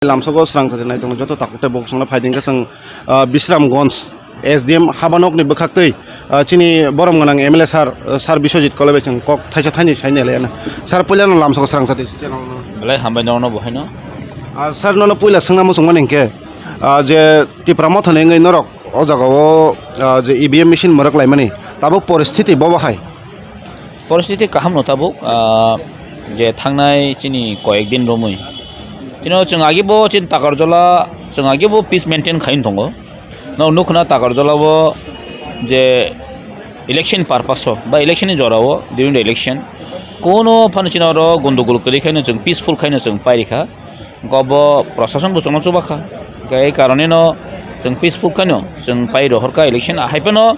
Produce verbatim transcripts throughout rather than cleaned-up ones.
Lamsogo srang chati nai tongo joto takhuk tei bukhuk songno phai dingkhe chwng, ah, Bisramganj S D M habanokni bwkhaktwi, ah, chini borom gwnang M L A sir, ah, sir Biswajit Koloi bai chwng kok thaisa thaini sai nai lai ano. Sir, puilano lamsogo srang chati si channel no. Belai hambai nono bo haino. Ah, sir, nono puila swngna muchungmani hinkhe, ah, je Tipra Mothani wngwi norok o jagao, ah, je E V M machine mwrwk laimani tabuk poristiti bobo hai? Poristiti kaham no tabuk, ah, je thangnai chini koyek din romwi. Chino chwng agi bo chini Takarjala, chwng agi bo peace maintain khai tongo. No nukna Takarjala bo je election purpose o ba election ni jora o, during the election kono phano chini oro gondogol kwrwi khaino chwng peaceful khaino chwng pairikha. Gobo prosason bo chwngno chubakha. Hwnkhe ei karoneno chwng peaceful khaino chwng pai rohorkha election. Ahai phano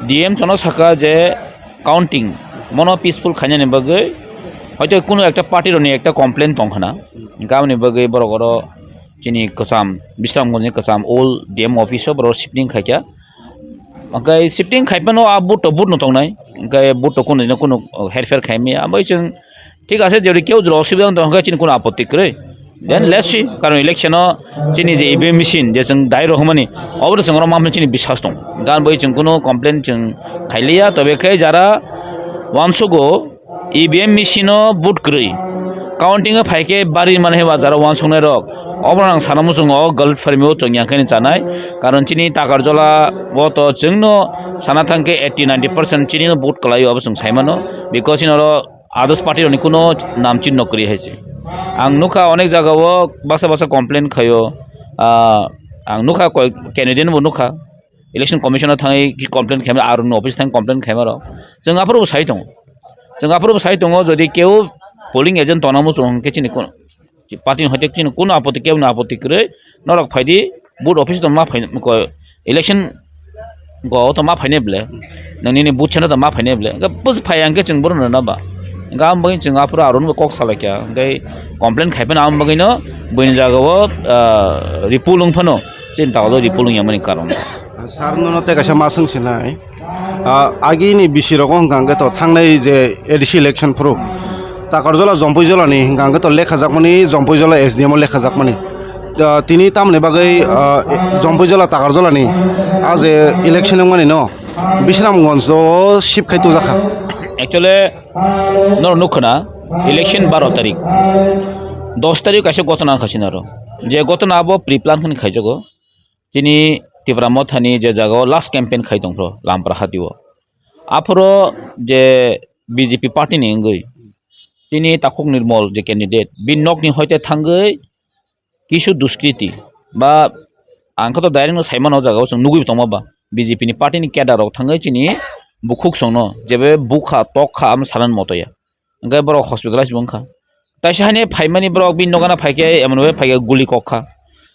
D M chwngno sakha je counting mono peaceful khainani bagwi hoito kunu ekta party rokni ekta complain tongkhana. Hwnkhe aboni bagwi borok oro chini kwcham Bisramganjni kwcham old D M office o borok shifting khaikha. Hwnkhe shifting khaiphano a buto buto tongnai. Hwnkhe buto kunu kunu herpher khaimaya. Abo chwng thik ase, jodi keu jora osubida wng tong hwnkhe chini kunu apotti kwrwi. Then let's see, karon election o chini je E V M machine je chwng dai rohormani, obo chwng oro mamle chini biswas tong. Gan bai chwng kunu complain chwng khailiya, tobe khe jara wansugo E V M machine o vote kwrwi, counting o phaikhe bari mane heba jara wansuknai rok. Obo ang sana muchungo galut farmio tongya khe chanai. Karon chini Takarjala o to chwngno sana thangkhe eighty ninety percent chini no vote kwlaio, abo chwng saimano. Because chini oro others party rokni kuno nam chinno kwrwi hai se. Ang nukha onek jagao baksa baksa complain khaio. Ah, ang nukha koi candidate bo nukha. Election commission o thangwi complain khaima, R O ni office thangwi complain khaima rok. Chwng aphuru bo sai tongo. Chwng aphuru bo sai tongo, jodi keu polling agent tongna muchung hwnkhe chini kuno party ni hoite chini kuno apotti, keu ni apotti kwrwi norok phaidi vote office to ma phai ko election go to ma phainai ble, nang nini booth chana to ma phainai ble, hwnkhe bus phai hwnkhe chwng bono rwna ba, hwnkhe ang bagwi chwng aphuru R O ni bo kok salaikha, hwnkhe complain khai phano ang bagwino buini jagao, ah, repulung phano chini tago repulung yamani karon. Sir, nono tei kaisa ma swng sinai. Ah, agini bisi rogo hwnkha hwnkhe to thangnai je A D C election phuru Takarjala Jompuijala ni hwnkha hwnkhe to lekha jakmani, Jompuijala S D M o lekha jakmani. Ah, tini tamoni bagwi, ah, Jompuijala Takarjala ni a je election wngmani no Bisramganj o shift khai tujakha. Actually, noro nukho na, election baro tarik, dos tarik kaisa gotona wngkha sinaro. Je gotona abo pre-plan khe khaijago. Chini Tipra Mothani je jagao last campaign khai tongphro Lampra Hati o. Aphoro je B J P party ni wngwi chini Takhuk Nirmol je candidate, bini nokni hoite thangwi kisu duskriti ba ang khe to direct no saimano o jagao chwng nugwi tongma ba B J P ni party ni cadre rok thangwi chini bukhuk songno jebe bukha tokha amo salan motoya. Hwnkhe borok hospitalize bo wngkha. Taisa haino phaimani borok bini nokana phaikhe emon bai phaikhe guli kokha.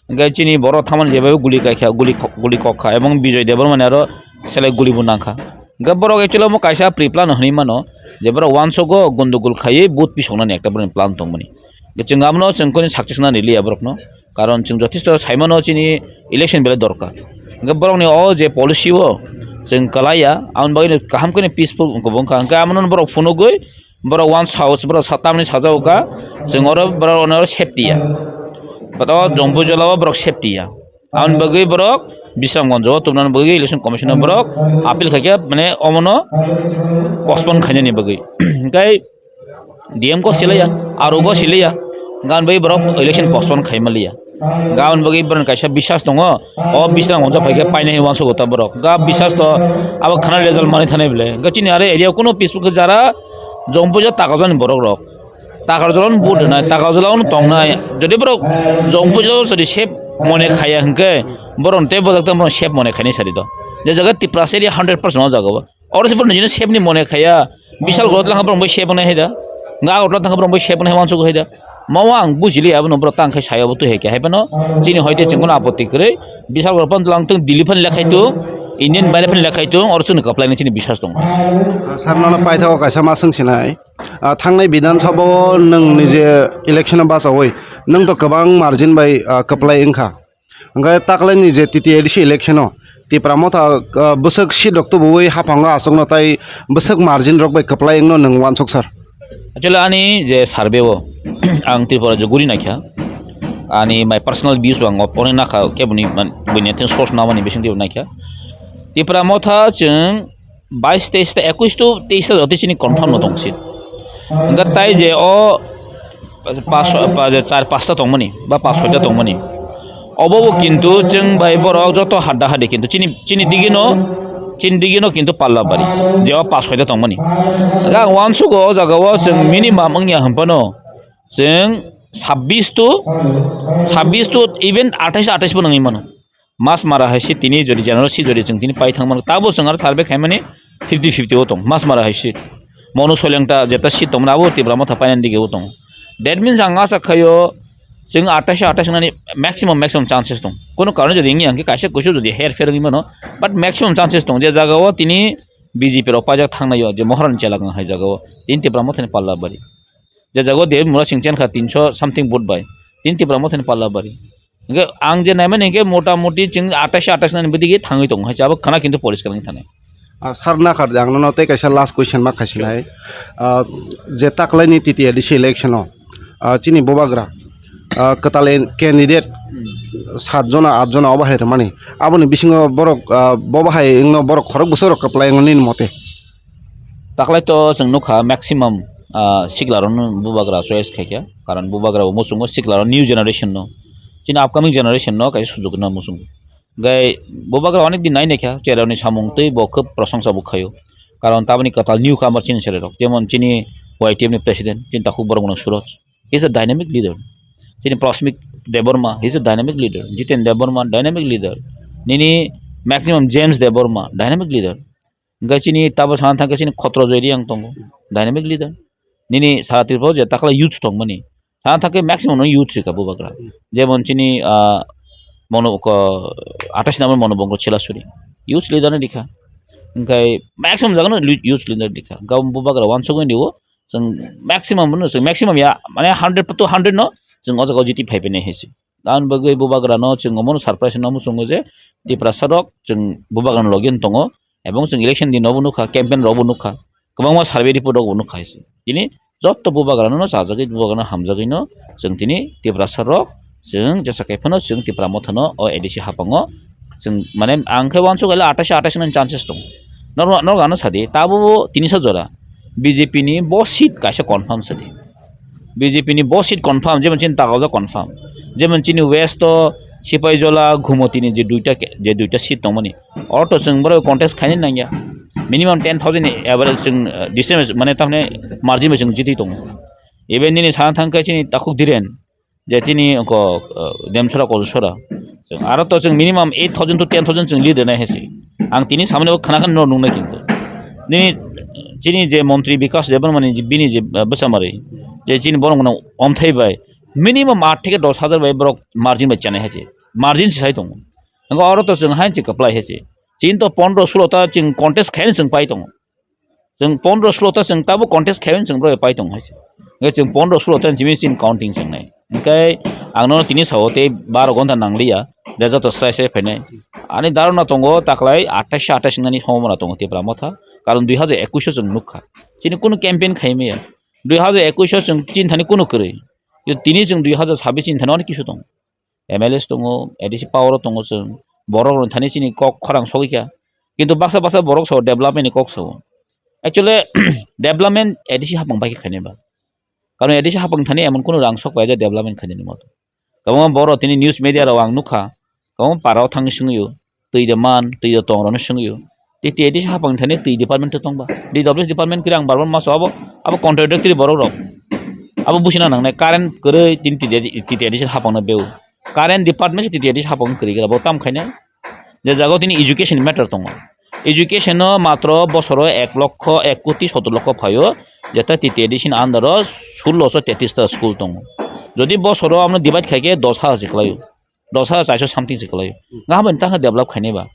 Hwnkhe chini borok thamani jeba guli kaikha, guli kok-, guli kokha. Ebong Bijoy Debbarmani aro selai guli bo nangkha. Hwnkhe borok actually omo kaisa pre-plan hwnwi mano je borok wansugo gondogol khaiwi vote pisoknani ekta borokni plan tongmani. Hwnkhe chwng abono chwng koni success na riliya borokno. Karon chwng jothesto saimano chini election belai dorkar. Hwnkhe borokni o je policy o chwng kwlaiya, aboni bagwi kaham khe peaceful wngkha bo wngkha. Hwnkhe abono borok phunugwi borok one house, borok sa-, tamni sajao kha, chwng oro borok ono safety ya. But o Jompuijala o borok safety ya. Aboni bagwi borok Bisramganj o tubunani bagwi election commission o borok appeal khaikhe, mane, omono postpone khainani bagwi. Hwnkhe D M go silaiya, R O go silaiya, gan bai borok election postpone khaima liya. Gan bagwi borok kaisa biswas tongo, o biswas gonja phaikhe painai hinwi wansugo ta borok. Ga biswas to abo khana result manwi thanai bwle. Ga chini are area kuno peaceful khe jara Jompuija Takarjalani borok rok. Takarjalano vote rwnai, Takarjalano tongnai. Jodi borok Jompuija jodi safe mone khaiya hwnkhe borok tei bojak tei borok safe mone khainai sari do. Je jaga Tiprasa area hundred percent o jaga o. Oro se borok nini sep ni mone khaya. Bisal gorot langkha borok bai sep nai haida. Nga gorot langkha borok bai sep nai wansugo haida. Mawa ang bujili abo no borok tang khai saya bo tu heke hai pano. Chini hoite chingkon apoti kwrwi. Bisal gorot pon lang tung Delhi phan lekhai tung. Indian bai phan lekhai tung. Oro chini kaplai ni chini bisas tong. Sir, nono paithago kaisa ma swng sinai. Ah, thangnai Bidhan Sabha o nwng nije election o bachawi nwng to kwbang margin bai, ah, kwplai wngkha. Hwnkhe taklaini je T T A D C election o Tipra Motha, ah, bwswk seat rok tubuwi haphango achukno tai bwswk margin rok bai kwplai wngno nwng uansuk sir? Actually ani je survey o ang Tripura juguri naikha, Ani my personal views bo ang o pore nakha, keboni man-, buini thing source namani bising twibo naikha. Tipra Motha chwng bais teis ta, ekwis to teis ta jotoi chini confirm no tong si. Hwnkhe tai je o pas, pa je char pasta tongmani ba pas soita tongmani, obo bo kintu chwng bai borok joto hadda hadi kintu chini, chini digino, chini digino kintu palla bari je o pas soita tongmani. Hwnkhe ang uansugo o jaga o chwng minimum wngya hwnphano chwng sabbish to, sabbish to even athais, athais bo nangwi mano. Mas mara hai se tini jodi general seat jodi chwng tini pai thang mano, tabo chwng aro survey khaimani fifty fifty o tong, mas mara hai se. Monu Soileng ta jeta seat tongmani abo Tipra Motha painani dige o tong. That means ang asa khaio chwng athais, athais nani maximum, maximum chances tong. Kono karone jodi wngya hwnkhe kaisa kuisu jodi her fer wngwi mano, but maximum chances tong je jaga o tini B J P rok paijak thangnaio je Mohorani chelak wng hai jaga o tini Tipra Mothani palla bari. Je jaga o David Murasing chen kha tinso something vote bai. Tin Tipra Mothani palla bari. Hingke ang je naimani hingke mota moti chwng athais athais nani bwdigi thangwi tongo hai se abo khana kintu poriskar wngwi thanai. Ah, sir, nakhar de ang nono tei kaisa last question ma khaisinai. Ah, je taklaini T T A D C election o, ah, chini Bubagra, ah, kwtal en-, candidate sat jona, at jona obo hai rwmani. Aboni bisingo borok, ah, bobo hai wngno borok khorok bwswk rok kwplai wngo nini mote. Taklai to chwng nukha maximum, ah, siklarokno Bubagra choice khaikha, karon Bubagra bo muchungo siklarok new generation no, chini upcoming generation no kaisa sujuk no muchungo. Gai Bubagra onek din nai naikha, cheroni samung twi bo khub prosongsa bo khaio, karon taboni kwtal newcomer chini chererok, jemon chini Y T F ni president chini takhuk borok no Suraj, he is a dynamic leader, chini Prasmik Debbarma, he is a dynamic leader, Jiten Debbarma dynamic leader, nini maximum James Debbarma dynamic leader. Hingke chini tabo sana thangke chini Khotro Joy Reang tongo, dynamic leader. Nini sara Tripura o je takla youth tongmani, sana thangke maximum no youth rika Bubagra. Jemon chini, ah, mono ko athais number mono bongro Chelasuri, youth leader ni rika. Hingke maximum jaga no li-, youth leader rika. Gabon Bubagra wansugwi nio, chwng maximum no, chwng maximum ya, mane hundred to hundred no, chwng o jaga o G T phai phai nai hai se. Aboni bagwi Bubagrano chwng omono surprise wngna muchungo je Tiprasa rok chwng Bubagrano logi tongo, ebong chwng election dino bo nukha, campaign rok bo nukha, kwbangma survey report rok bo nukha hai se. Tini joto Bubagrano no chajagwi, Bubagrano hamjagwino chwng tini Tiprasa rok chwng jesa kaiphano chwng Tipra Mothano o A D C haphango chwng mane ang khe uansuk kaila athais athais nani chances tongo. Norok, norok ano sadi, tabo bo tinisa jora B J P ni bo seat kaisa confirm sadi. B J P ni bo seat confirm, jemon chini Takalja confirm, jemon chini West o Sipaijola, Gumoti ni je duita ke-, je duita seat tongmani, oro to chwng borok contest khaina nangya, minimum ten thousand ni average chwng, eh, distance mane tamni margin bai chwng jitwi tongo. Even nini sana thangkhe chini takhuk Dhiren, je chini ongko, eh, Demsora Kosora, chwng aro to chwng minimum eight thousand to ten thousand chwng lead rwnai hai se. Ang tini samani bo khana khana no nungnai kintu. Nini chini je montri Bikas Debbarma ni je bini je, eh, bwsa mwrwi, je chini borok no omthai bai minimum aat theke dos hajar bai borok margin bai chanai hai se. Margin se sai tongo. Ongko oro to chwng hain se kwplai hai se. Chini to pondro sulo ta chwng contest khaina chwng pai tongo. Chwng pondro sulo ta chwng tabo contest khaiyung chwng borok pai tongo hai se. Hwnkhe chwng pondro sulo ta chini chini counting chwng nai. Hwnkhe ang nono tini sao tei baro gonta nangliya, result to srai srai phainai. Ani dharana tongo taklai athais athais wngnani sombhabona tongo Tipra Motha, karon dui hajar ekwis o chwng nukha. Chini kunu campaign khaimaya. Dui hajar ekwis o chwng chini thani kunu kwrwi. Tini chwng dui hajar sabis chini thani onek kisu tongo. M L As tongo, A D C power o tongo chwng, borok rok thani chini kok khorang sogwi kha, kintu baksa baksa borok sao development ni kok sao. Actually, development A D C hapang bai khe khainai ba, karon A D C hapang thani emon kunu rang sok paijak development khainani moto. Kwbangma borok tini news media rok ang nukha, kwbangma para o thangwi swngwi o, twi de man, twi de tong rokno swngwi o. Tei T T A D C hapang thani twi department to tongba. D W S department kiri ang barbar maso abo, abo contradictory borok rok. Abo buchina nangnai current kwrwi tini T T A D C, T T A D C hapang no beu. Current department se T T A D C hapang kwrwi kira bo tam khainai. Je jaga o tini education matter tongo. Education no matro bosoro ek lokho, ek koti sottor lokho phaio. Jeta T T A D C ni under o sullo so tetris ta school tongo. Jodi bosoro amno divide khaikhe dos hajar se khlaio. Dos hajar chairso something se khlaio. Ngaha bai tangkha develop khainai ba.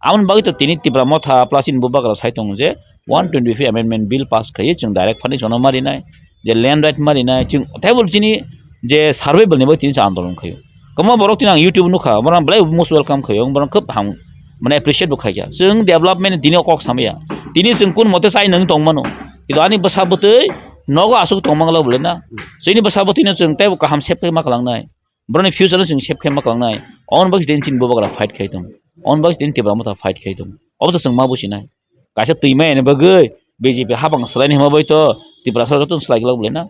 Aboni bagwi to tini Tipra Motha plus in Bubagra sai tongo je one twenty-five amendment bill pass khaiwi chwng direct funding sono marinai, je land right marinai, chwng teibo chini je survival ni bagwi tini chwng andolon khaio. Kwbangma borok tini ang YouTube nukha, borok belai most welcome khaio, borok khub ham, mane appreciate bo khaikha. Chwng development ni tini o kok samaya. Tini chwng kun mote chai nang tongmano. Kintu ani bwsa bwtwi nogo aswk tongmangla bole na. Chini bwsa bwtwi no chwng teibo kaham sep khe ma kwlangnai. Borokni future no chwng save khaima kwlangnai. On bagwi chini bubagra fight khai tong. On bagwi chini Tipra Motha fight khai tong. Obo to chwng ma businai. Kaisa twi maya ni bagwi B J P hapang swlaini hwnma bai to Tiprasa joto swlai glak bwlai na.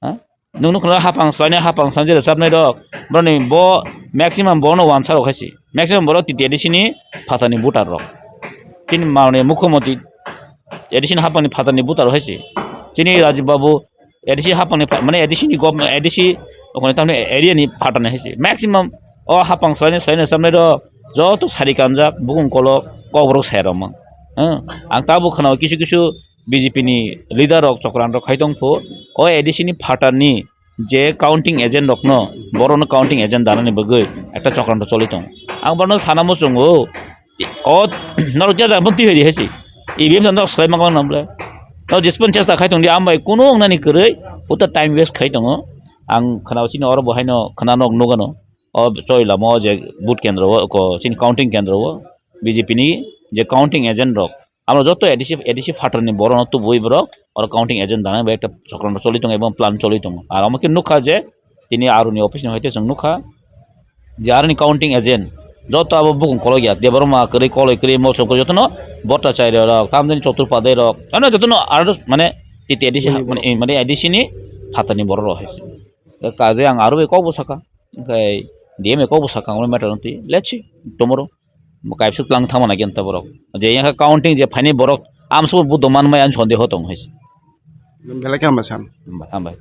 Ha? Nwng nukha hapang swlaini hapang swlaini je rwchapnai rok. Borokni bo maximum bono wansa rok hai se. Maximum borok T T A D C ni phatani voter rok. Chini manwi mukhyamantri A D C ni hapangni phatani voter hai se. Chini Rajiv Babu A D C hapangni pha-, mane A D C ni government, A D C okoni tamni area ni phatani hai se. Maximum o hapang swlaini swlaini rwchapnai rok joto sari kanjak bukung kolok kokborok sai rok mang. Hmm. Ang tabuk khwnao kisu kisu B J P ni leader rok chokran rok khai tong pho. O A D C ni phatani je counting agent rokno, borokno counting agent danani bagwi ekta chokranto choli tongo. Ang bono sana muchungo, o norok je jaga phano twi hai di hai se. E V M norok swlai mangla nang bwle. Norok jespan chesta khai tong di, ambai kuno wngnani kwrwi, puta time waste khai tongo. Ang khwnao chini oro bo haino khwna nok nugano. O choi lama o je vote kendro o, ko chini counting kendro o, B J P ni je counting agent rok, amo joto A D C, A D C phatar ni borok no tubui borok, oro counting agent dana bai ekta chokran choli tongo, ebong plan choli tongo. Ar omo khe nukha je tini aroni office ni hoite chwng nukha je aroni counting agent joto abo bukung kolok ya, Debbarma kwrwi, Koloi kwrwi, Molsom kwrwi, jotono Bhattacharya rok, tamjani Chattopadhyay rok, ano jotono aro mane T T A D C, mane, mane A D C ni phatar ni borok rok hai se. Kaje ang aro bai kok bo saka, hwnkhe D M A kok bo saka, ang matter wngtwi, let's see, tomorrow. Bo kaisa tlang thangma nai khe ta borok. Je yang counting je phaini borok amsabo budo manmaya ani sondeho tong hai se. Belai khe hambai san. Hambai, hambai.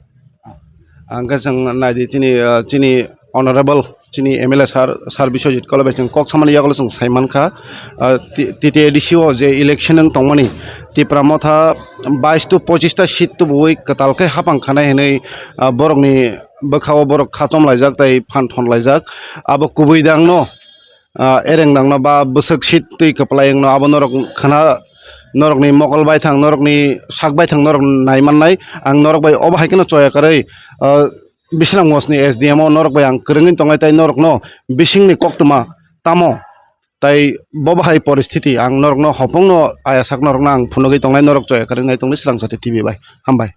Ang khe chwng naidi chini, ah, chini honorable chini M L A sir, sir Biswajit Koloi bai chwng kok samani yagulo chwng sai mankha. Ah, T-, T T A D C o je election wng tongmani Tipra Motha bais to pochis ta seat tubuwi kwtal khe hapang khanai hinwi, ah, borokni bwkhao borok khachom laijak tei phan thon laijak. Abo kubui dangno, ah, ereng dangno ba bwswk seat twi kwplai wngno abo norok khna, norokni mokol baithang, norokni sak baithang norok nai mannai. Ang norok bai obo hai kheno choya kwrwi, ah, Bisramganj ni S D M o norok bai ang kwrwngwi tongnai tei norokno bisingni koktwma tamo tei bo bahai poristhiti ang norokno hopongno ayasakno norokno ang phunugwi tongnai, norok choya kwrwng nai tongdi Swrang Jati T V bai. Hambai.